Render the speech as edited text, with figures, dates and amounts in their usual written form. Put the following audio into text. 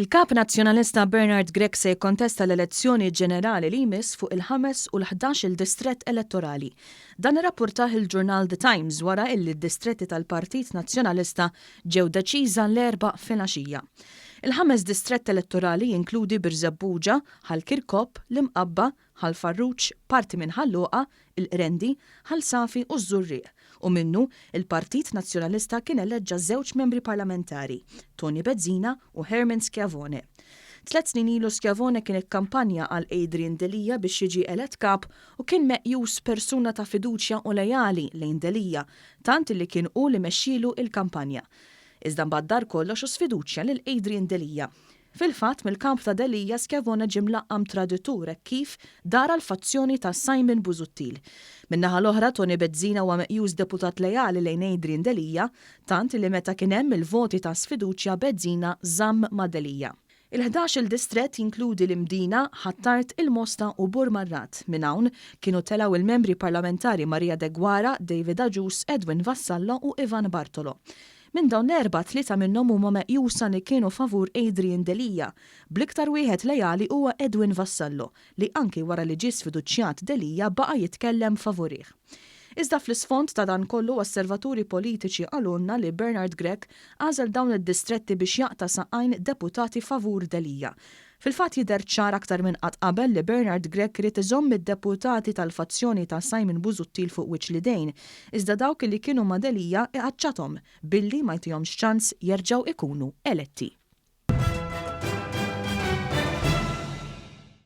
Il-Kap Nazzjonalista Bernard Grech se jikkontesta l-elezzjoni ġenerali li jmiss fuq il-ħames u l-ħdax-il distrett elettorali. Dan irrappurtah il-ġurnal The Times wara illi d-distretti tal-Partit Nazzjonalista ġew deċiża l-Erbgħa filgħaxija. Il-ħames distrett elettorali jinkludi Birżebbuġa, Ħal Kirkop, l-Imqabba, Ħal Farruġ, parti minn Ħal Luqa, il-Qrendi, Ħal Safi u ż-Żurrieq, u minnu, il-Partit Nazzjonalista kien eleġġa żewġ membri parlamentari, Toni Bezzina u Herman Schiavone. Tlett snin ilu Schiavone kien ikkampanja għal Adrian Delia biex jiġi elett Kap u kien meqjus persuna ta' fiduċja u leali lejn Delia, tant illi kien hu li mexxielu il-kampanja. Iżda mbagħad dar kollox u sfiduċja lil Adrian Delia. Fil-fatt, mill-kamp ta' Delia, Schiavone ġie mlaqqam traditur hekk kif dar għall-fazzjoni ta' Simon Busuttil. Min-naħa l-oħra, Toni Bezzina huwa meqjus deputat leali lejn Adrian Delia, tant li meta kien hemm il-voti ta' sfiduċja Bezzina żamm ma' Delia. Il-ħdax-il distrett jinkludi l-Imdina, Ħ'Attard, il-Mosta u Burmarrad. Minn hawn, kienu telgħu il-membri parlamentari Maria Deguara, David Agius, Edwin Vassallo u Ivan Bartolo. Minn dawn l-erbgħa, tlieta minnhom huma meqjusa li kienu favur Adrian Delia, bl-iktar wieħed leali huwa Edwin Vassallo, li anki wara li ġie sfiduċjat Delia baqa' jitkellem favurih. Iżda fl-isfond ta' dan kollu osservaturi politiċi qalulna li Bernard Grech għażel dawn id-distretti biex jaqta' saqajn deputati favur Delia. Fil-fatt jidher ċar aktar minn qatt qabel li Bernard Grech ried iżomm id-deputati tal-fazzjoni ta' Simon Busuttil fuq wiċċ l-idejn, iżda dawk li kienu ma' Delia iqaċċathom billi ma jtihomx ċans jerġgħu ikunu eletti.